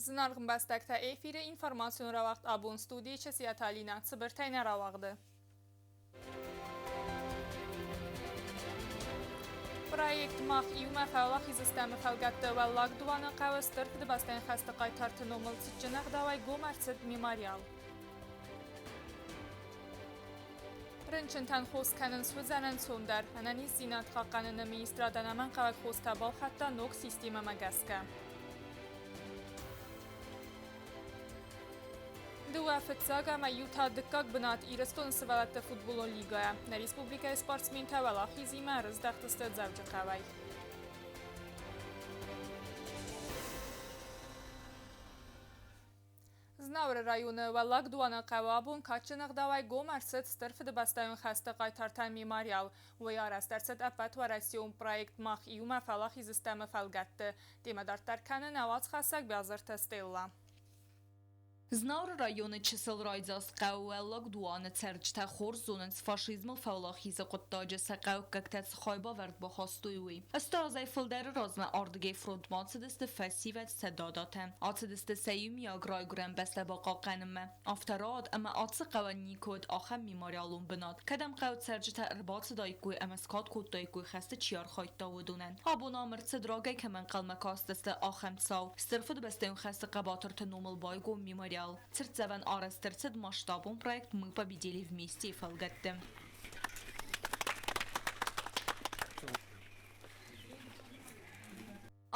Зынаргъ ӕмбӕстӕгтӕ, эфиры информацион рауагъд абон студийы Чысиаты Алинӕ цыбыртӕй нӕ рауагъды. Проект «Мах иумӕ фӕуӕлахиз стӕм»-ы фӕлгӕтты Уӕллаг Дуаны хъӕуы Стыр Фыдыбӕстӕйон хӕсты хъайтарты номыл цытджын ӕгъдауӕй гом ӕрцыд мемориал. Рынчынтӕн хос кӕнын суыдзӕн ӕнцондӕр. Ӕнӕниздзинад хъахъхъӕныны министрад ӕнӕмӕнгхъӕуӕг хостӕ балхӕдта ног системӕмӕ гӕсгӕ. Дыууӕ фыццаг ӕмӕ иу та дыккаг бынат Ирыстоны сывӕллӕтты футболон лигӕйӕ. Нӕ республикӕйы спортсментӕ уӕлахизимӕ ӕрыздӕхтысты Дзӕуджыхъӕуӕй. Знауыры районы Уӕллаг Дуаны хъӕуы абон кадджын ӕгъдауӕй гом ӕрцыд Стыр Фыдыбӕстӕйон хӕсты хъайтартӕн мемориал. Уый арӕзт ӕрцыд ӕппӕтуӕрӕсеон проект Мах иумӕ фӕлахиз стӕм-ы фӕлгӕтты. Темӕ дарддӕр кӕны нӕ уацхӕссӕг Биазырты Стелла. Знауыры районы чысыл райдзаст хъӕу Уӕллаг Дуаны цӕрджытӕ хорз зонынц фашизмыл фӕуӕлахизы хъуыддаджы сӕ хъӕуккӕгтӕ цы хайбавӕрд бахастой, уый. Сты азӕй фылдӕры размӕ ардыгӕй фронтмӕ ацыдысты фӕсивӕд сӕ дадатӕ. Ацыдысты сӕ иумиаг райгуырӕн бӕстӕ бахъахъхъӕнынмӕ. Афтӕ рауад, ӕмӕ ацы хъӕуӕн никуы уыд ахӕм мемориалон бынат, кӕдӕм хъӕуы цӕрджытӕ ӕрбацыдаиккой ӕмӕ скад кодтаиккой хӕсты чи архайдта, уыдонӕн. Абон ам ӕрцыд рагӕй кӕмӕ ӕнхъӕлмӕ кастысты, ахӕм цау. Стыр Фыдыбӕстӕйон хӕсты хъӕбатырты номыл байгом мемориал. Цыртдзӕвӕн арӕзт ӕрцыд масштабон проект «Мы победили вместе»-йы фӕлгӕтты.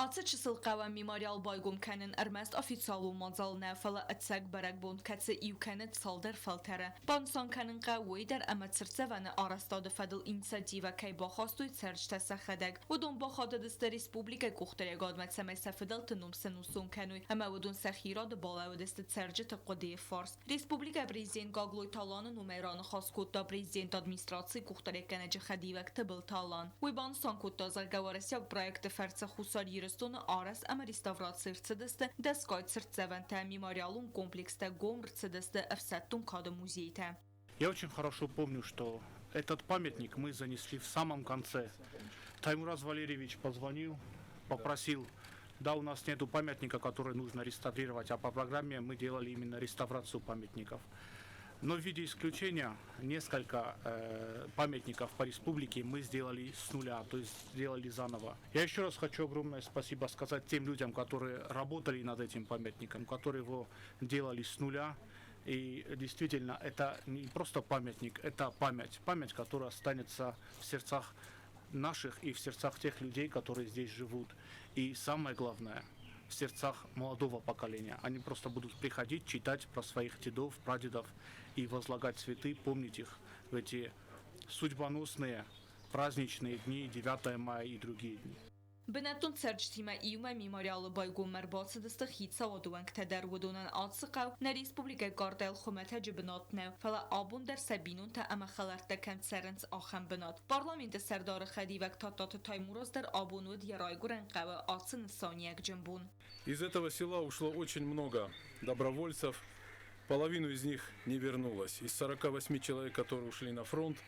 Ацы чысыл хъӕуӕн мемориал байгом кӕнын ӕрмӕст официалон мадзал нӕ, фӕлӕ ӕцӕг бӕрӕгбон, кӕцы иу кӕны цалдӕр фӕлтӕры. Банысан кӕнын хъӕуы уый дӕр, ӕмӕ цыртдзӕвӕны арӕзтады фӕдыл инициативӕ кӕй бахастой цӕрджытӕ сӕхӕдӕг. Уыдон бахатыдысты республикӕйы къухдариуӕгадмӕ, цӕмӕй сӕ фыдӕлты ном сӕнусон кӕной ӕмӕ уыдон сӕхи рады балӕууыдысты цӕрджыты хъуыдыйы фарс. Республикӕйы президент Гаглойты Аланы номӕй раныхас кодта президенты администрацийы къухдариуӕггӕнӕджы хӕдивӕг Тыбылты Алан. Уый банысан кодта, зӕгъгӕ, уӕрӕсейаг проекты фӕрцы Хуссар Ирыстоны арӕзт ӕмӕ реставраци ӕрцыдысты дӕсгай цыртдзӕвӕнтӕ, мемориалон комплекстӕ, гом ӕрцыдысты ӕфсӕддон кады музейтӕ. Я очень хорошо помню, что этот памятник мы занесли в самом конце. Таймураз Валерьевич позвонил, попросил, да, у нас нету памятника, который нужно реставрировать, а по программе мы делали именно реставрацию памятников. Но в виде исключения несколько памятников по республике мы сделали с нуля, то есть сделали заново. Я еще раз хочу огромное спасибо сказать тем людям, которые работали над этим памятником, которые его делали с нуля. И действительно, это не просто памятник, это память. Память, которая останется в сердцах наших и в сердцах тех людей, которые здесь живут. И самое главное, в сердцах молодого поколения. Они просто будут приходить, читать про своих дедов, прадедов и возлагать цветы, помнить их в эти судьбоносные праздничные дни, 9 мая и другие дни. Бынӕттон цӕрджытимӕ иумӕ мемориалы байгоммӕ ӕрбацыдысты хицауады уӕнгтӕ дӕр. Уыдонӕн ацы хъӕу нӕ республикӕйы картӕйыл хуымӕтӕджы бынат нӕу, фӕлӕ абон дӕр сӕ бинонтӕ ӕмӕ хӕлӕрттӕ кӕм цӕрынц, ахӕм бынат. Парламенты сӕрдары хӕдивӕг Тадтаты Таймураз дӕр абон уыд йӕ райгуырӕн хъӕуы ацы нысаниуӕгджын бон. Из этого села ушло очень много добровольцев, половину из них не вернулось. Из 48 человек, которые ушли на фронт,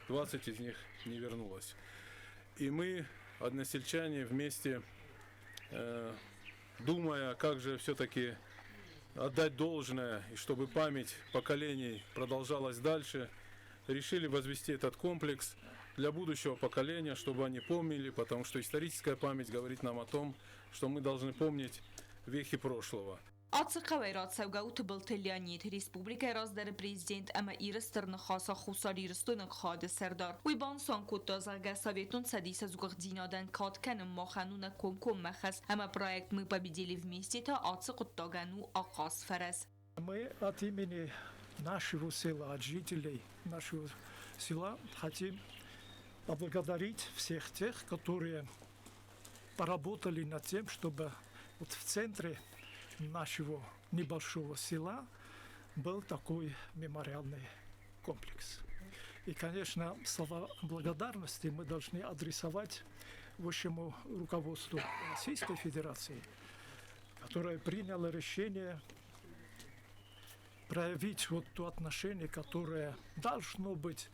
20 из них не вернулось. И мы, односельчане, вместе, думая, как же все-таки отдать должное, и чтобы память поколений продолжалась дальше, решили возвести этот комплекс для будущего поколения, чтобы они помнили, потому что историческая память говорит нам о том, что мы должны помнить вехи прошлого. Ацы хъӕуӕй рацӕугӕ у Тыбылты Леонид, республикӕйы раздӕры президент ӕмӕ Иры Стыр Ныхасы хуссарирыстойнаг хайады сӕрдар. Уый банысан кодта, зӕгъгӕ, Советон Цӕдисы сгуыхтдзинадӕн кад кӕнын махӕн у нӕ комкоммӕ хӕс ӕмӕ проект «Мы победили вместе» та ацы хъуыддагӕн у ахъаз фӕрӕз. Мы от имени нашего села, от жителей нашего села хотим поблагодарить всех тех, которые поработали над тем, чтобы вот в центре нашего небольшого села был такой мемориальный комплекс. И, конечно, слова благодарности мы должны адресовать высшему руководству Российской Федерации, которое приняло решение проявить вот то отношение, которое должно быть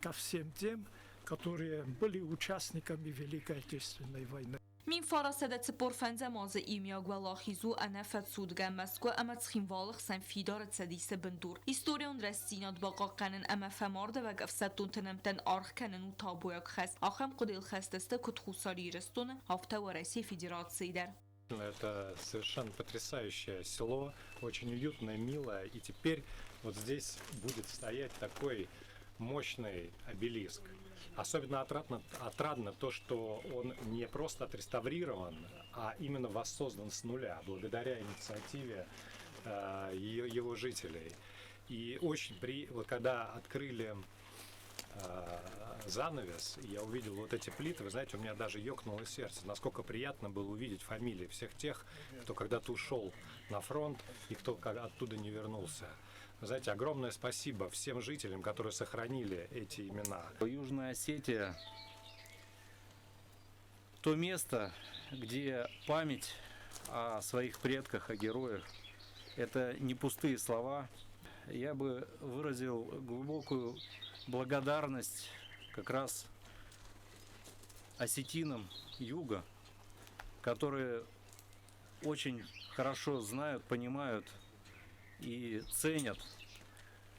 ко всем тем, которые были участниками Великой Отечественной войны. 1945 азы иумиаг уӕлахиз у ӕнӕфӕцудгӕ Мӕскуы ӕмӕ Цхинвалы хсӕн фидары Цӕдисы бындур. Историон рӕстдзинад бахъахъхъӕнын ӕмӕ фӕмардӕвӕг ӕфсӕддонты нӕмттӕн аргъ кӕнын у табуйаг хӕс. Ахӕм хъуыдыйыл хӕст сты куыд Хуссар Ирыстоны, афтӕ Уӕрӕсейы Федерацийы дӕр. Это совершенно потрясающее село, очень уютное, милое. И теперь вот здесь будет стоять такой мощный обелиск. Особенно отрадно то, что он не просто отреставрирован, а именно воссоздан с нуля, благодаря инициативе его жителей. И очень вот когда открыли занавес, я увидел вот эти плиты, вы знаете, у меня даже ёкнуло сердце, насколько приятно было увидеть фамилии всех тех, кто когда-то ушел на фронт и кто оттуда не вернулся. Вы знаете, огромное спасибо всем жителям, которые сохранили эти имена. Южная Осетия – то место, где память о своих предках, о героях – это не пустые слова. Я бы выразил глубокую благодарность как раз осетинам юга, которые очень хорошо знают, понимают и ценят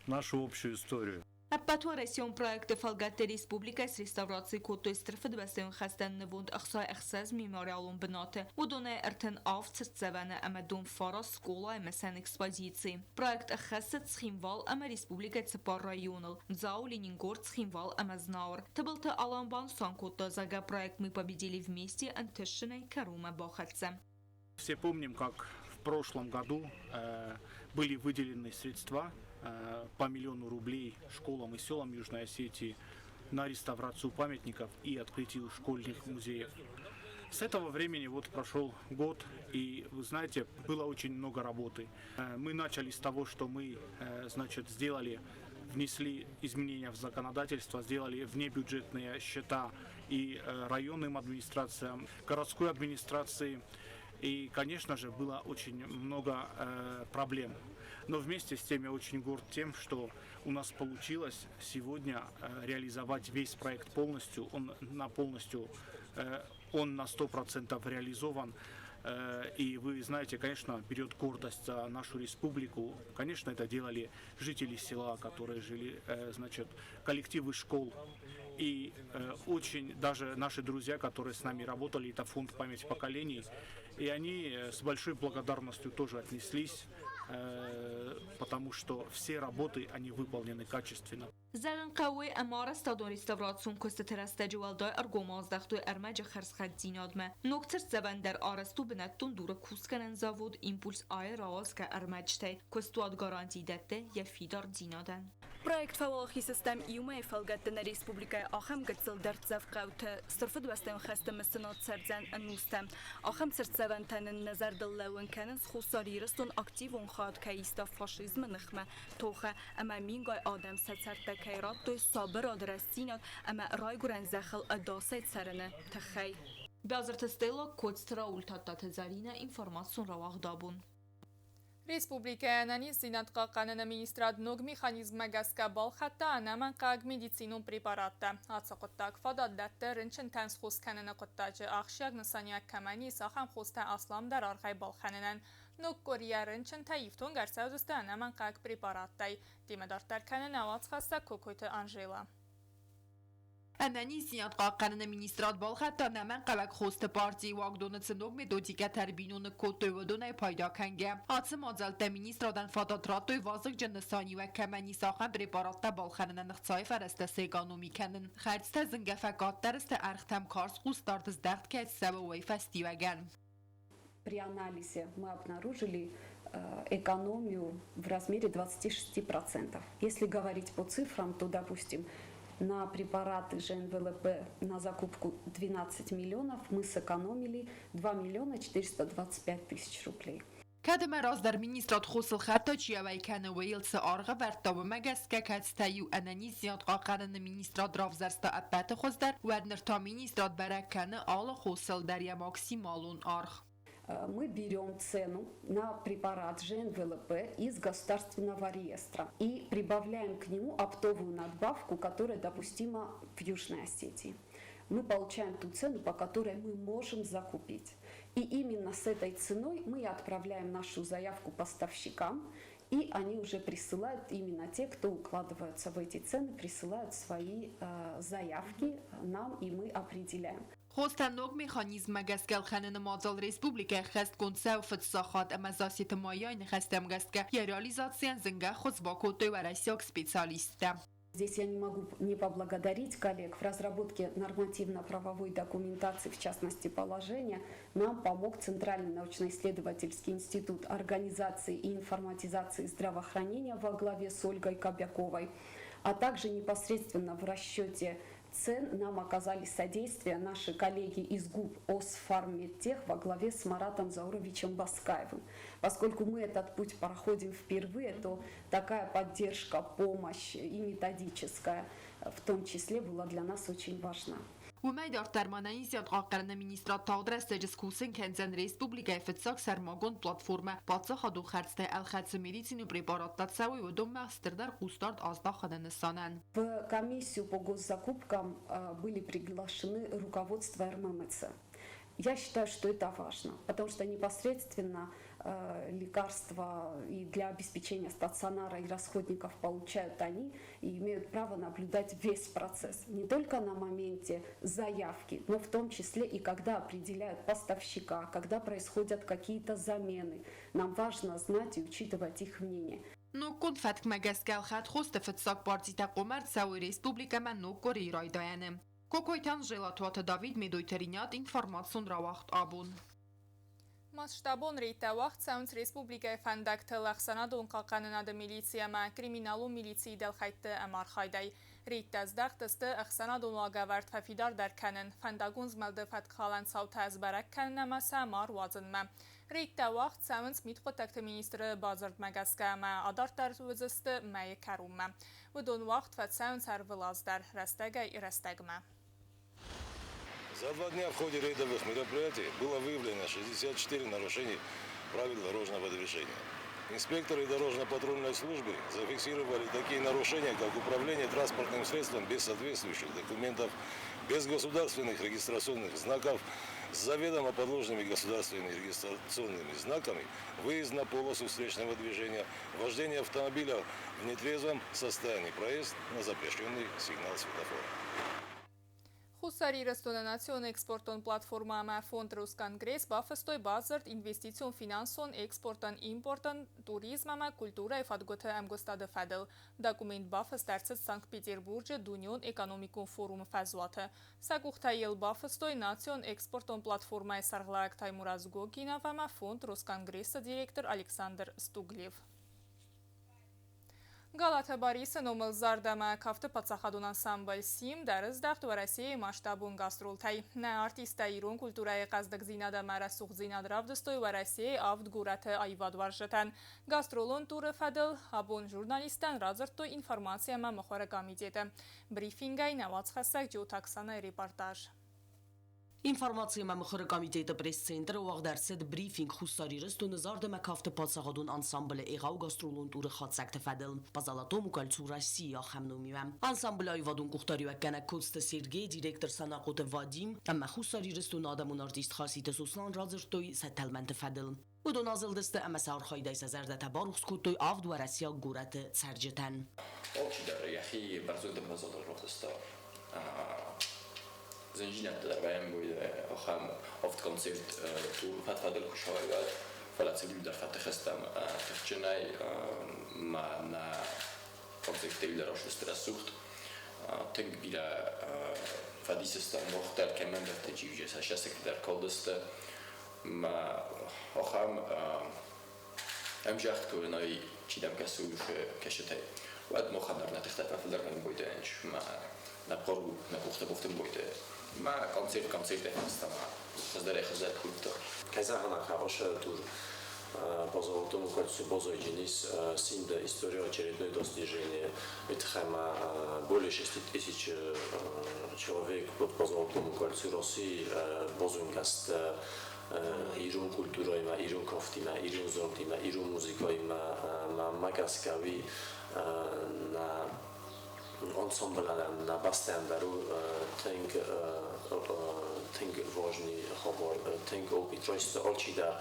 нашу общую историю. Ӕппӕтуӕрӕсеон проекты фӕлгӕтты республикӕйы среставраци кодтой Стыр Фыдыбӕстӕйон хӕстӕн нывонд 66 мемориалон бынаты, уыдонӕй 37 цыртдзӕвӕны ӕмӕ донфарас скъолайы мысӕн экспозици. Проект ӕххӕссы Цхинвал ӕмӕ республикӕйы цыппар районыл, Дзау, Ленингор, Цхинвал ӕмӕ Знауыр. Тыбылты Алан банысан кодта, зӕгъгӕ, проект Мы победили вместе ӕнтыстджынӕй кӕронмӕ бахӕццӕ. Все помним, как в прошлом году были выделены средства по миллиону рублей школам и селам Южной Осетии на реставрацию памятников и открытие школьных музеев. С этого времени вот прошел год, и вы знаете, было очень много работы. Мы начали с того, что мы, значит, сделали, внесли изменения в законодательство, сделали внебюджетные счета и районным администрациям, городской администрации. И, конечно же, было очень много проблем. Но вместе с тем я очень горд тем, что у нас получилось сегодня реализовать весь проект полностью. Он на 100% реализован. И вы знаете, конечно, берет гордость за нашу республику. Конечно, это делали жители села, которые жили, значит, коллективы школ. И очень даже наши друзья, которые с нами работали, это фонд «Память поколений», и они с большой благодарностью тоже отнеслись, потому что все работы, они выполнены качественно. Зӕгъын хъӕуы, ӕмӕ арӕзтадон реставрацион куыстыты рӕстӕджы уӕлдай ӕргом аздӕхтой ӕрмӕджы хӕрзхъӕддзинадмӕ. Ног цыртдзӕвӕн дӕр арӕзт у бынӕттон дуры кусгӕнӕн завод Импульс-А-йы рауадзгӕ ӕрмӕджытӕй. Куыстуат гаранти дӕтты йӕ фидардзинадӕн. Проект Фӕуӕлахиз стӕм иумӕ-йы фӕлгӕтты нӕ республикӕйы ахӕм гыццыл дӕрддзӕф хъӕуты Стыр Фыдыбӕстӕйон хӕсты мысынад цӕрдзӕн ӕнустӕм. Ахӕм цыртдзӕвӕнтӕ нын нӕ зӕрдыл лӕууын кӕнынц, Хуссар Ирыстон активон хайад кӕй иста фашизмы ныхмӕ тохы ӕмӕ мингай адӕм сӕ цӕрдтӕ кӕй радтой сабырад, рӕстдзинад ӕмӕ райгуырӕн зӕххыл ӕдасӕй цӕрыны тыххӕй. Бязырты Стелла, Коцты Рауль, Тадтаты Зӕринӕ, информацион рауагъд Абон. Республикӕйы ӕнӕниздзинад хъахъхъӕныны министрад ног механизммӕ гӕсгӕ балхӕдта ӕнӕмӕнгхъӕуӕг медицинон препараттӕ. Ацы хъуыддаг фадат дӕтты рынчынтӕн схос кӕныны хъуыддаджы ахсджиаг нысаниуӕг кӕмӕн ис, ахӕм хостӕ асламдӕр аргъӕй балхӕнынӕн. Ног къуырийӕ рынчынтӕ ифтонг ӕрцӕудзысты ӕнӕмӕнгхъӕуӕг препараттӕй. Темӕ дарддӕр кӕны нӕ уацхӕссӕг Кокойты Анжела. Ӕнӕниздзинад хъахъхъӕныны министрад балхӕдта ӕнӕмӕнгхъӕуӕг хосты партийы уагдоны цы ног методикӕтӕ ӕрбиноныг кодтой, уыдонӕй пайда кӕнгӕ. Ацы мадзӕлттӕ министрадӕн фадат радтой вазыгджын нысаниуӕг кӕмӕн ис, ахӕм препараттӕ балхӕнынӕн ӕхцайы фӕрӕзтӕ сэкономи кӕнын. Хӕрдзтӕ зынгӕ фӕкъаддӕр сты ӕргътӕм карз хъусдард здӕхт кӕй цӕуы, уый фӕстиуӕгӕн. При анализе мы обнаружили экономию в размере 26%. Если говорить по цифрам, то, допустим, на препараты ЖНВЛП на закупку 12 миллионов мы сэкономили 2 миллиона 425 тысяч рублей. Кӕд ӕмӕ раздӕр министрад хосыл хӕрдтӕ чи ауӕй кӕны, уыйыл цы аргъ ӕвӕрдта, уымӕ гӕсгӕ кӕцытӕ-иу ӕнӕниздзинад хъахъхъӕныны министрад равзӕрста ӕппӕты хуыздӕр, уӕд ныр та министрад бӕрӕг кӕны алы хосыл дӕр йӕ максималон аргъ. Мы берем цену на препарат ЖНВЛП из государственного реестра и прибавляем к нему оптовую надбавку, которая допустима в Южной Осетии. Мы получаем ту цену, по которой мы можем закупить. И именно с этой ценой мы отправляем нашу заявку поставщикам, и они уже присылают, именно те, кто укладываются в эти цены, присылают свои заявки нам, и мы определяем. Хостӕ ног механизммӕ гӕсгӕ ӕлхӕныны мадзал республикӕйы ӕххӕстгонд цӕуы фыццаг хатт ӕмӕ Зассеты Майайы ныхӕстӕм гӕсгӕ йӕ реализацийӕн зынгӕ ӕххуыс бакодтой уӕрӕсейаг специалисттӕ. Здесь я не могу не поблагодарить коллег. В разработке нормативно-правовой документации, в частности положения, нам помог Центральный научно-исследовательский институт организации и информатизации здравоохранения во главе с Ольгой Кобяковой, а также непосредственно в расчете цен нам оказали содействие наши коллеги из ГУП «Осфармедтех» во главе с Маратом Зауровичем Баскаевым. Поскольку мы этот путь проходим впервые, то такая поддержка, помощь и методическая в том числе была для нас очень важна. Уымӕй дарддӕр ма Ӕнӕниздзинад хъахъхъӕныны министрад тагъд рӕстӕджы скусын кӕндзӕн республикӕйы фыццаг сӕрмагонд платформӕ паддзахадон хӕрдзтӕй ӕлхӕд цы медицинон препараттӕ цӕуой, уыдонмӕ стырдӕр хъусдард аздахыны нысанӕн. В комиссию по госзакупкам были приглашены руководство РММЦ. Я считаю, что это важно, потому что непосредственно лекарства и для обеспечения стационара и расходников получают они и имеют право наблюдать весь процесс. Не только на моменте заявки, но в том числе и когда определяют поставщика, когда происходят какие-то замены. Нам важно знать и учитывать их мнение. Ноггонд фӕткмӕ гӕсгӕ ӕлхӕд хосты фыццаг партитӕ хъуамӕ ӕрцӕуой республикӕмӕ ног къуырийы райдайӕны. Кокойты Анжела, Туаты Давид, Медойты Ринат, информацион рауагъд Абон. Масштабон рейдтӕ уагъд цӕуынц республикӕйы фӕндӕгтыл ӕхсӕнадон хъахъхъӕнынады милици ӕмӕ криминалон милицийы дӕлхӕйтты ӕмархайдӕй. Рейдтӕ здӕхт сты ӕхсӕнадон уагӕвӕрд фӕфидардӕр кӕнын, фӕндагон змӕлды фӕткхалӕн цаутӕ сбӕрӕг кӕнын ӕмӕ сӕ ма руадзынмӕ. Рейдтӕ уагъд цӕуынц мидхъуыддӕгты министры бадзырдмӕ гӕсгӕ ӕмӕ адарддӕр уыдзысты мӕйы кӕронмӕ. Уыдон уагъд фӕцӕуынц ӕрвылаз дӕр рӕстӕгӕй-рӕстӕгмӕ. За 2 дня в ходе рейдовых мероприятий было выявлено 64 нарушений правил дорожного движения. Инспекторы дорожно-патрульной службы зафиксировали такие нарушения, как управление транспортным средством без соответствующих документов, без государственных регистрационных знаков, с заведомо подложными государственными регистрационными знаками, выезд на полосу встречного движения, вождение автомобиля в нетрезвом состоянии, проезд на запрещенный сигнал светофора. Хуссар Ирыстоны национ экспортон платформӕ ӕмӕ фонд Росконгресс бафыстой бадзырд инвестицион, финансон, экспортӕн, импортӕн, туризм ӕмӕ культурӕйы фадгуыты ӕмгуыстады фӕдыл. Документ бафыст ӕрцыд Санкт-Петербурджы дунеон экономикон форумы фӕзуаты. Сӕ къухтӕ йыл бафыстой национ экспортон платформӕйы сӕргълӕууӕг Таймураз Гогинов ӕмӕ фонд Росконгрессы директор Александр Стуглев. Галаты Барисы номыл зард ӕмӕ кафты паддзахадон ансамбль «Симд» ӕрыздӕхт Уӕрӕсейы масштабон гастролтӕй. Нӕ артисттӕ ирон культурӕйы хъӕздыгдзинад ӕмӕ рӕсугъддзинад равдыстой Уӕрӕсейы авд горӕты аивадуарзджытӕн. Гастролон туры фӕдыл абон журналисттӕн радзырдтой информаци ӕмӕ мыхуыры комитеты. Брифингӕй нӕ уацхӕссӕг Джиоты Оксанайы репортаж. Информаци ӕмӕ мыхуыры комитеты пресс-центры уагъд ӕрцыд брифинг Хуссар Ирыстоны зард ӕмӕ кафты паддзахадон ансамблы егъау гастролон туры хатдзӕгты фӕдыл «По золотому кольцу России» ахӕм номимӕ. Ансамблы аивадон къухдариуӕггӕнӕг Коцты Сергей, директор Санахъоты Вадим ӕмӕ Хуссар Ирыстоны адӕмон артист Хаситы Сослан радзырдтой сӕ тӕлмӕнты фӕдыл. Уыдон азылдысты ӕмӕ сӕ архайдӕй сӕ зӕрдӕтӕ барухс кодтой авд уӕрӕсейаг горӕты цӕрджытӕн. Алчидӕр йӕхи бӕрзонд ӕмвӕзадыл равдыста. Зындзинӕдтӕ дӕр вӕййы ахӕм авд концерт тур фӕд-фӕдыл куы сӕвӕргӕ, фӕлӕ сыл иу дӕр фӕтыхстӕм тыхджынӕй ма нӕ концерттӕ иу дӕр рауадысты рӕсугъд. Тынг бирӕ фӕдисыстӕм мах дӕр кӕмӕндӕрты чи сӕ сӕ дӕр калдысты. Ма ахӕм ӕмзагъд кӕнӕй чи дӕм кӕсы кӕсытӕй, уӕд махӕн дӕр нӕ тыхтӕ фӕфылдӕр кӕнын байдайынц, ма нӕ хъару, нӕ къухтӕ бафтын байдайы. Ма концерт концертӕй фӕстӕмӕ хуыздӕрӕй-хуыздӕр кодта. Кӕй зӕгъын ӕй хъӕуы, тур по Золотому кольцу баззайдзӕнис Симды историйы очередное достижение. Это более 6 тысяч человек по Золотому кольцу России базонгӕ сты ирон культурӕимӕ, ирон кафтимӕ, ирон зардимӕ, ирон музыкӕимӕ. Мӕнмӕ гӕсгӕ уый нӕ Ансамблӕн нӕ бӕстӕйӕн дӕр у тынг тынг важный хабар, тынг опыт райсты алчидӕр.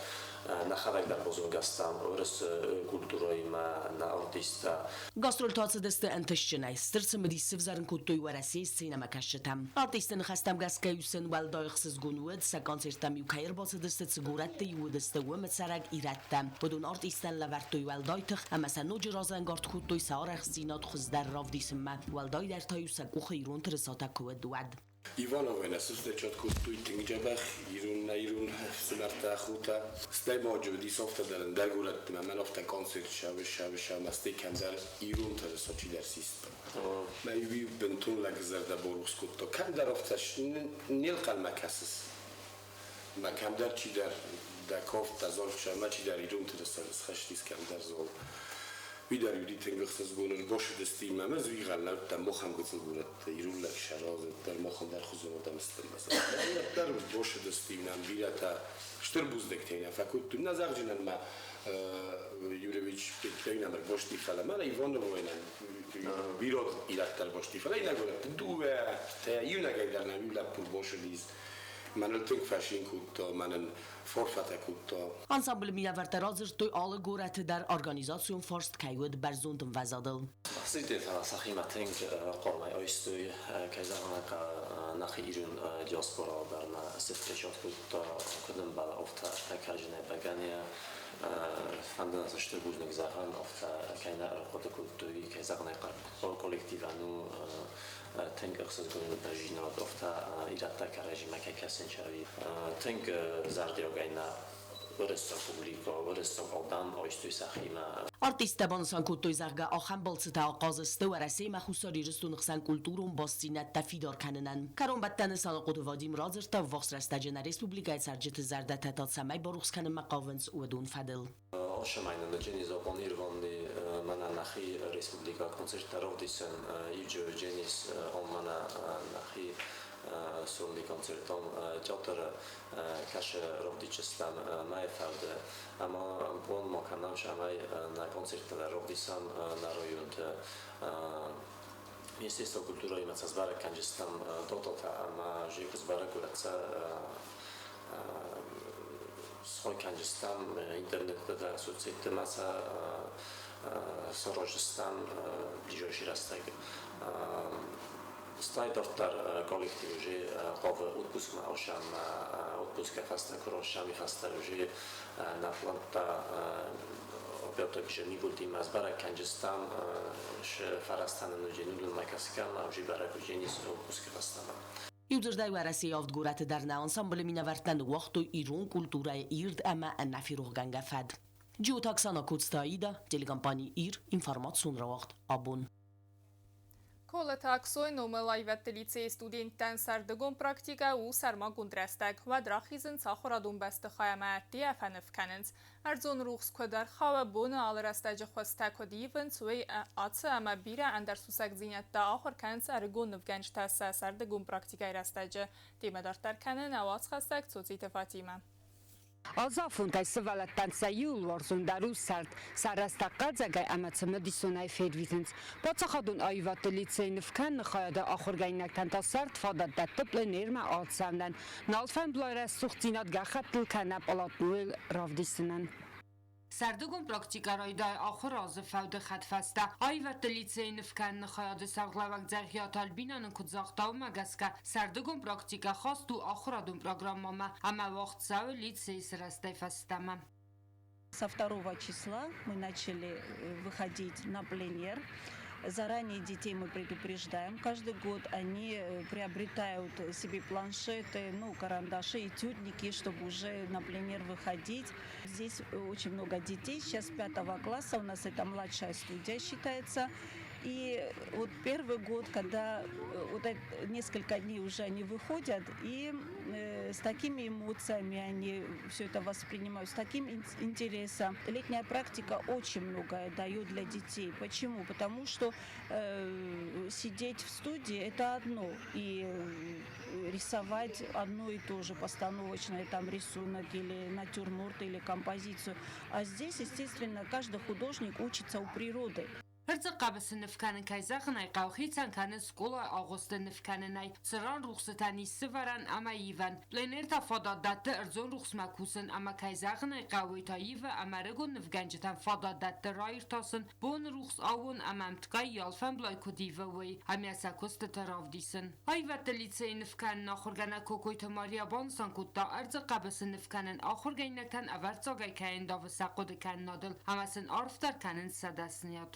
Нӕхӕдӕг дӕр базонгӕ стӕм уырысы культурӕимӕ, нӕ артисттӕ. Гастрольты ацыдысты ӕнтыстджынӕй, стыр цымыдис сывзӕрын кодтой Уӕрӕсейы сценӕмӕкӕсджытӕм. Артистты ныхӕстӕм гӕсгӕ-иу сын уӕлдай ӕхсызгон уыд, сӕ концерттӕм-иу кӕй ӕрбацыдысты, цы горӕтты-иу уыдысты, уымы цӕрӕг ирӕттӕ. Уыдон артисттӕн лӕвӕрдтой уӕлдай тых ӕмӕ сӕ ноджы разӕнгард кодтой сӕ арӕхстдзинад хуыздӕр равдисынмӕ, уӕлдайдӕр та-иу сӕ къухы ирон тырысатӕ куы уыд, уӕд. Ивановӕй нӕ сывзӕрчат кодтой тынг дзӕбӕх ирон нӕ ирон ӕфсымӕртӕ, хотӕ. Стӕй ма уыдис афтӕ дӕр ӕндӕр горӕтты мӕн афтӕ концерт сӕвы, сӕвы, сӕвы, стӕй кӕмдӕр ирон тырыса чидӕр систа. Мӕ иу бынтон лӕгзӕрдӕ барухс кодта. Кӕмдӕр афтӕ не нхъӕлмӕ кӕсыс. Мӕ кӕмдӕр чидӕр дӕ кофт, дӕ зонхсӕ, мӕ чидӕр ирон тырыса схӕстис кӕмдӕр зол. Уый дӕр уыди тынг ӕхсызгон ӕрбасыдысты ӕмӕ зуигъӕл лӕудтӕ махӕн гыццыл горӕтты ирон лӕг саразы дӕр махӕн дӕр хуызон адӕм стӕм. Дӕр басыдысты нӕм бирӕтӕ стыр бузнӕгтӕ нӕ фӕкодтой. Нӕ зӕгъджынӕн ма Юрьевич Петрейнӕ ӕрбасти, фӕлӕ мӕнӕ Ивановойнӕн бирӕ ирӕттӕ ӕрбасти, фӕлӕ иннӕ горӕтты дыууӕ, иунӕгӕй дӕр нӕм иу лӕппу ӕрбасыдис. Мӕныл тынг фӕцин кодта, мӕнӕн форфатӕ кодта. Ансамблы минӕвӕрттӕ радзырдтой, алы горӕты дӕр организацион фарст кӕй уыд бӕрзонд ӕмвӕзадыл. Сидтӕ сӕхимӕ тынг хъуамӕ айстой, кӕй зӕгъын ӕй хъӕуы, нӕхи ирон диаспора дӕр нӕ встречать кодта, куыд ӕмбӕлы, афтӕ ӕртӕ кӕрдзынӕй бӕгӕныйӕ. Фӕнды нӕ стыр бузныг зӕгъӕм, афтӕ кӕй нӕ ӕрхъуыды кодтой, кӕй зӕгъын ӕй хъӕуы, коллективӕн у тынг ӕхсызгон бӕззинад, афтӕ ирӕттӕ кӕрӕдзимӕ кӕй кӕсынц ӕви тынг зӕрдиагӕй нӕ уырыссаг публикӕ, уырыссаг адӕм айстой сӕхимӕ. Артисттӕ банысан кодтой, зӕгъгӕ, ахӕм балцытӕ ахъаз сты Уӕрӕсеимӕ Хуссар Ирыстоны хсӕн культурон бастдзинӕдтӕ фидар кӕнынӕн. Кӕронбӕттӕны Санахъоты Вадим радзырдта, ӕввахс рӕстӕджы нӕ республикӕйы цӕрджыты зӕрдӕтӕ та цӕмӕй барухс кӕнынмӕ хъавынц, уыдон фӕдыл. Ошамайнаны запланированный мӕнӕ нӕхи республикаг концерттӕ равдисӕн Евдженис он мӕнӕ нӕхи сольный концертон театры кӕсы равдисджыстӕм мӕйы фӕуды ӕмӕ план ма кӕнӕм, цӕмӕй нӕ концерттӕ дӕр равдисӕм нӕ районты. Министерство культурӕимӕ сӕ сбӕрӕг кӕнджыстӕм дататӕ ӕмӕ же куы сбӕрӕг уӕд сӕ схой кӕнджыстӕм интернетты дӕр, соцсетты ма сӕ сараздзыстӕм ближайший рӕстӕг. Стӕй дарддӕр коллектив уже хъавы отпускмӕ ӕхсӕн отпускӕ фӕстӕ куы райсӕм фӕстӕ уже нӕ плӕнттӕ опять-таки Мигултимӕ сбӕрӕг кӕнджыстӕм фӕрӕзтӕ нын уже нудынмӕ кӕсгӕ ӕмӕ уже бӕрӕг уыдзӕнис отпускы фӕстӕмӕ. Иудзырдӕй Уӕрӕсейы авд горӕты дӕр нӕ ансамблы минӕвӕрттӕ ныууагътой ирон культурӕйы ирд ӕмӕ ӕнӕферохгӕнгӕ фӕд. Джиоты Оксана Коцты Аида, телекомпани «Ир», информацион рауагъд «Абон». Колыты Аксойы номыл аивӕдты лицейы студенттӕн сӕрдыгон практикӕ у сӕрмагонд рӕстӕг. Уӕд рахизынц ахуырадон бӕстыхай ӕмӕ ӕддейӕ фӕныв кӕнынц. Ӕрдзон рухс куыд ӕрхауы, боны алы рӕстӕджы хуызтӕ куыд ивынц, уый ацы ӕмӕ бирӕ ӕндӕр сусӕгдзинӕдтӕ ахуыр кӕнынц ӕрыгон нывгӕнджытӕ сӕ сӕрдыгон практикӕйы рӕстӕджы. Темӕ дарддӕр кӕны нӕ уацхӕссӕг Цоциты Фатимӕ. Азафонтӕй сывӕллӕттӕн сӕ иуыл уарзондӕр у сӕрд. Сӕ рӕстӕг хъӕлдзӕгӕй ӕмӕ цымыдисонӕй фервитынц. Паддзахадон аивӕдты лицейы ныв кӕныны хайады ахуыргӕнинӕгтӕн та сӕрд фадат дӕтты пленэрмӕ ацӕуынӕн, нал фӕмблай рӕсугъддзинад гӕххӕттыл кӕнӕ пълатнойыл равдисынӕн. Сӕрдыгон практикӕ райдайы ахуыры азы фӕуды хӕдфӕстӕ. Аивӕдты лицейы ныв кӕныны хайады сӕргълӕууӕг Дзӕгъиаты Альбинӕ нын куыд загъта, уымӕ гӕсгӕ сӕрдыгон практикӕ хаст у ахуырадон программӕмӕ ӕмӕ уагъд цӕуы лицейы сырӕзтӕй фӕстӕмӕ. Со 2 числа мы начали выходить на пленер. Заранее детей мы предупреждаем. Каждый год они приобретают себе планшеты, ну, карандаши, этюдники, чтобы уже на пленер выходить. Здесь очень много детей. Сейчас пятого класса у нас это младшая студия считается. И вот первый год, когда вот несколько дней уже они выходят, и с такими эмоциями они все это воспринимают, с таким интересом. Летняя практика очень многое дает для детей. Почему? Потому что сидеть в студии – это одно, и рисовать одно и то же, постановочный там рисунок или натюрморт или композицию. А здесь, естественно, каждый художник учится у природы. Ӕрдзы хъӕбысы ныв кӕнын, кӕй зӕгъын ӕй хъӕуы, хицӕн кӕны скъолайы агъуысты ныв кӕнынӕй, цыран рухсытӕн ис сывӕрӕн ӕмӕ ивӕн. Пленэр та фадат дӕтты ӕрдзон рухсмӕ кусын ӕмӕ, кӕй зӕгъын ӕй хъӕуы, уый та ивы ӕмӕ ӕрыгон нывгӕнджытӕн фадат дӕтты раиртасын, боны рухс аууон ӕмӕ ӕмткӕй йӕ алфӕмблай куыд ивы, уый, ӕмӕ сӕ куыстытӕ равдисын. Аивӕдты лицейы ныв кӕнын ахуыргӕнӕг Кокойты Мария банысан кодта, ӕрдзы хъӕбысы ныв кӕнын ахуыргӕнинӕгтӕн ӕвӕрццагӕй кӕй ӕндавы сӕ хъуыдыкӕнынадыл ӕмӕ сын арфдӕр кӕнынц сӕ дӕсныйад.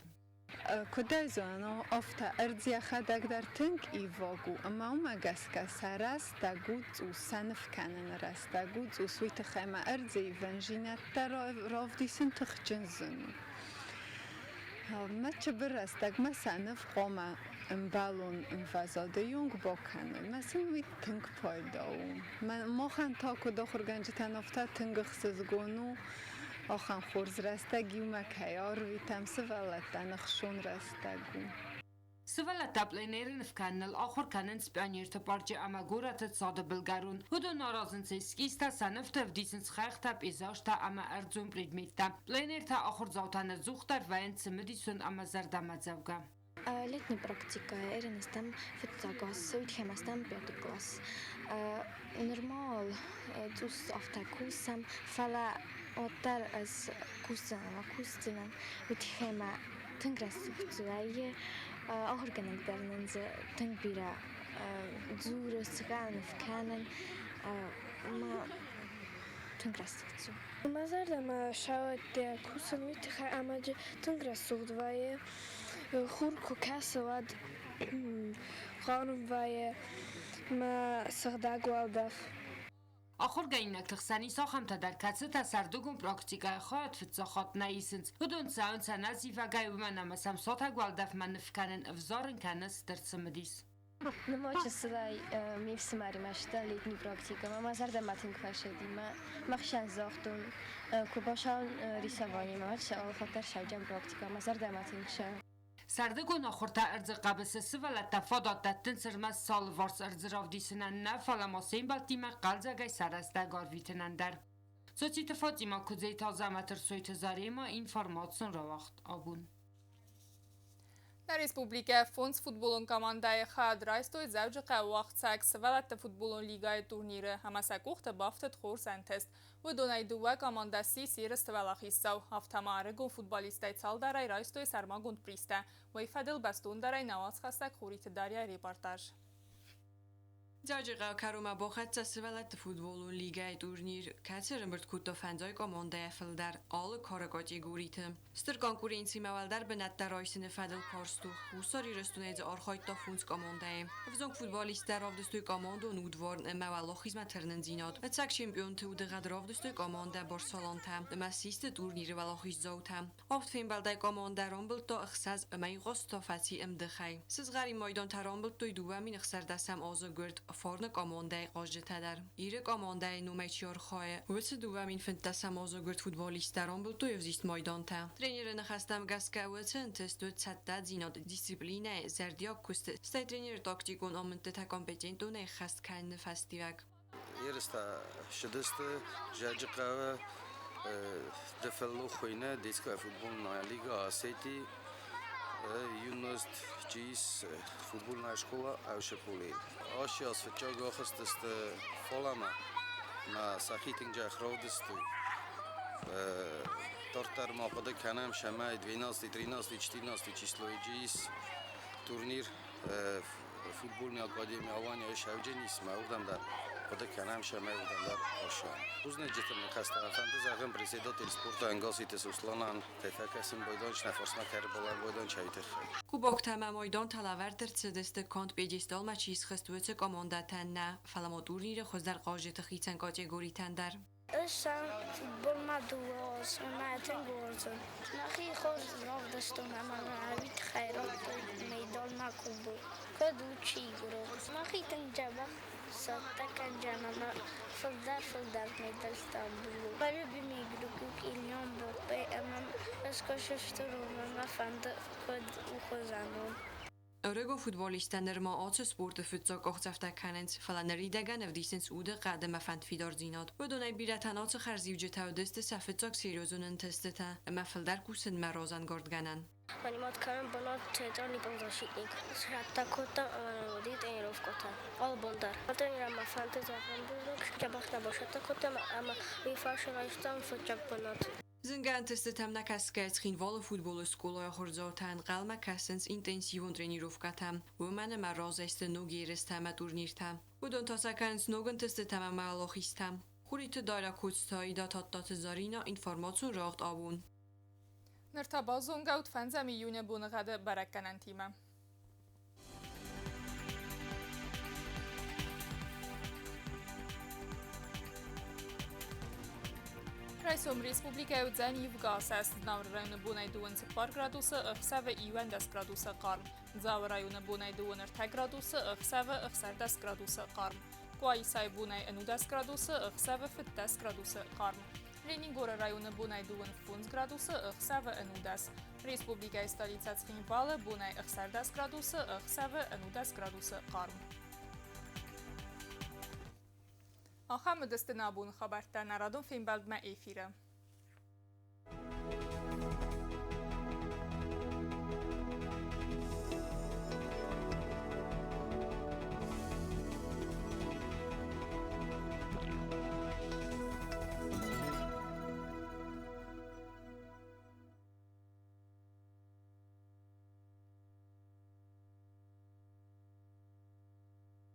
Куыд ӕй зонон, афтӕ ӕрдз йӕхӕдӕг дӕр тынг иваг у, ӕмӕ уымӕ гӕсгӕ сӕ рӕстӕг у цъус, сӕ ныв кӕныны рӕстӕг у цъус, уый тыххӕй ма ӕрдзы ивӕнзинӕдтӕ равдисын тыхджын зын у. Мӕ чыбыр рӕстӕгмӕ сӕ ныв хъуамӕ ӕмбӕлон ӕмвӕзады онг бакӕной. Мӕ сын уый тынг пайда у. Махӕн та, куыд ахуыргӕнджытӕн, афтӕ тынг ӕхсызгон у, ахӕм хорз рӕстӕг иумӕ кӕй арвитӕм, сывӕллӕттӕн ӕхсон рӕстӕг у. Сывӕллӕттӕ пленэры ныв кӕныныл ахуыр кӕнынц Пионерты парчы ӕмӕ горӕты цады былгӕрон. Уыдон аразынц эскизтӕ, сӕ нывты ӕвдисынц хӕхтӕ, пейзажтӕ ӕмӕ ӕрдзон предметтӕ. Пленэртӕ ахуырдзаутӕн ӕдзухдӕр вӕййынц цымыдисон ӕмӕ зӕрдӕмӕдзӕугӕ. Летняя практика эринестем фыццаг класс, уидхемӕстӕм пятый класс. Нырма цъус афтӕ кусӕм, фӕлӕ уӕддӕр ӕз кусдзынӕн ӕмӕ кусдзынӕн. Уидхемӕ тынг рӕсугъд вӕййы. Ахуыргӕнӕг дӕр нын дзы тынг бирӕ дзуры, цы ныв кӕнын. Ӕмӕ тынг рӕсугъд у. Мӕ зӕрдӕмӕ сауӕдтӕ кусын уый тыххӕй ӕмӕ тынг рӕсугъд вӕййы. Хур куы кӕсы, уӕд хъарм вӕййы мӕ сыгъдӕг уӕлдӕф. Ахуыргӕнинӕгты хсӕн ис ахӕмтӕ дӕр, кӕцытӕ сӕрдыгон практикӕйы хайад фыццаг хатт нӕ исынц. Уыдон цӕуынц ӕнӕзивӕгӕй, уымӕн ӕмӕ сӕм сатӕг уӕлдӕфмӕ ныв кӕнын ӕвзарын кӕны стыр цымыдис. Нырма чысылӕй ме фсымӕримӕ сдӕн летний практикӕмӕ. Мӕ зӕрдӕмӕ тынг фӕсыди. Мӕхицӕн загътон, куы бацӕуон рисованиемӕ, уӕд алыхатт дӕр сӕуджӕн практикӕ. Мӕ зӕрдӕмӕ тынг цӕуы. Сӕрдыгон ахуыртӕ ӕрдзы хъӕбысы сывӕллӕттӕ фадат дӕттынц ӕрмӕст сӕ алыварс ӕрдзы равдисынӕн нӕ, фӕлӕ ма се мбӕлттимӕ хъӕлдзӕгӕй сӕ рӕстӕг арвитынӕн дӕр. Цоциты Фатимӕ, Куыдзейты Азӕмӕт, Ӕрсойты Заремӕ, информацион рауагъд абон. Нӕ республикӕ фондз футболон командӕйы хайад райстой Дзӕуджыхъӕуы уагъдцӕг сывӕллӕтты футболон лигӕйы турниры ӕмӕ сӕ къухты бафтыд хорз ӕнтыст. Уыдонӕй дыууӕ командӕ ссис ерысты уӕлахиздзау. Афтӕ ма ӕрыгон футболисттӕй цалдӕрӕй райстой сӕрмагонд призтӕ. Уый фӕдыл бӕстондӕрӕй нӕ уацхӕссӕг Хуриты Дарья репортаж. Дзӕуджыхъӕуы кӕронмӕ бахӕццӕ сывӕллӕтты футболон лигӕйы турнир, кӕцы ӕрӕмбырд кодта фӕндзай командӕйӕ фылдӕр алы кары категориты. Стыр конкуренцимӕ уӕлдӕр бынӕттӕ райсыны фӕдыл карз тох Хуссар Ирыстонӕй дзы архайдта фондз командӕйы. Ӕвзонг футболисттӕ равдыстой командон удварн ӕмӕ уӕлахизмӕ тырнындзинад. Ӕцӕг чемпионты удыгъӕд равдыстой командӕ Барсалантӕ ӕмӕ систы турниры уӕлахиздзаутӕ. Авд фембӕлдӕй командӕ рамбылдта ӕхсӕз ӕмӕ игъуыста фӕци ӕмдыхӕй. Сызгъӕрин майдантӕ рамбылдтой 2016 азы гуырд Фарны командӕйы хъазджытӕ дӕр. Иры командӕйы номӕй чи архайы, уыцы 2015 азы гуырд футболисттӕ рамбылдтой ӕвзист майдантӕ. Тренеры ныхӕстӕм гӕсгӕ уыцы ӕнтыст уыд цӕттӕдзинад, дисциплинӕйы, зӕрдиаг куысты, стӕй тренеры тактикон амындтытӕ компетентонӕй ӕххӕст кӕныны фӕстиуӕг. Ерыстӕ ссыдысты Зӕджыхъӕуы ДФЛ хуыйны Детская футбольная лига Осетии Юность чиис футбольная школа Аушеполи. Ащи аз фыццаг ахызтысты фалӕмӕ мӕ сӕхи тынг джах равдыстой. Дарддӕр ма хъуыды кӕнӕм, цӕмӕй 12, 13, 14 числойы чиис турнир футбольный академи Алания Сӕудженис мӕ уырдӕм дӕр хъуыды кӕнӕм, цӕмӕй уырдӕм дӕр ӕрсӕм. Бузныджыты ныхӕстӕ фӕнды зӕгъын председатель спорта Ӕнгӕлситы Сосланӕн, кӕй фӕкӕсын Бойдонч нӕ фарсмӕ кӕрболӕн Бойдончайы тыххӕй. Кубоктӕ ӕмӕ майдантӕ лӕвӕрд ӕрцыдысты канд пьедесталмӕ чи схызт, уыцы командӕтӕн нӕ, фӕлӕ ма турниры хуыздӕр хъазджыты хицӕн категоритӕн дӕр. Ӕз сӕм футболмӕ дыууӕ азы ӕмӕ тынг уарзын. Мӕхи хорз равдыстон ӕмӕ мӕ ӕви тыххӕй радтой майданмӕ кубок. Кӕд у чи игрок. Мӕхи тынг дзӕбӕх цӕттӕ кӕнджӕн ӕмӕ фылдӕр-фылдӕр медӕлттӕ ӕмбулон. Мӕ любимый игрок у Килиан Мбаппе ӕмӕ ӕз куы сыстыр уон, мӕ фӕнды куыд у хуызӕн уон. Ӕрыгон футболисттӕ нырма ацы спорты фыццаг къахдзӕфтӕ кӕнынц, фӕлӕ ныридӕгӕн ӕвдисынц удыхъӕд ӕмӕ фӕндфидардзинад. Уыдонӕй бирӕтӕн ацы хӕрзиуджытӕ уыдысты сӕ фыццаг серьезон ӕнтыстытӕ ӕмӕ фылдӕр кусынмӕ разӕнгардгӕнӕн. Фӕнимад кӕнӕм бынат центральный полузащитник. Сцӕттӕ кодтам ӕмӕ нын уыди тренировкӕтӕ алы бон дӕр. Тренерӕн мӕ фӕнды зӕгъын бузныг, дзӕбӕх нӕ бацӕттӕ кодтам ӕмӕ уый фӕрцы райстам фыццаг бынат. Зынгӕ ӕнтыстытӕм нӕ кӕсгӕ, Цхинвалы футболы скъолайы ахуырдзаутӕ ӕнхъӕлмӕ кӕсынц интенсивон тренировкӕтӕм, уымӕн ӕмӕ разӕй сты ног ерыстӕ ӕмӕ турниртӕ. Уыдон та сӕ кӕнынц ног ӕнтыстытӕм ӕмӕ уӕлахизтӕм. Хуриты Дарья Коцты, Аида Тадтаты Заринӕ, информацион рӕгъд абон. Ныр та базонгӕут фӕндзӕм июны боныгъӕды бӕрӕггӕнӕнтимӕ. Райсом республикӕйы уыдзӕн ивгӕ асӕст Знауыры районы бонӕй 24 градусы, ӕхсӕвы 11 градусы хъарм. Дзауы районы бонӕй 23 градусы, ӕхсӕвы 16 градусы хъарм. Къуаисайы бонӕй 11 градусы, ӕхсӕвы 15 градусы хъарм. Ленингоры районы бонӕй 25 градусы, ӕхсӕвы 11. Республикӕйы столицӕ Цхинвалы бонӕй 16 градусы, ӕхсӕвы 11 градусы хъарм. Ахӕм уыдысты нӕ абоны хабӕрттӕ нӕ радон фембӕлдмӕ эфиры.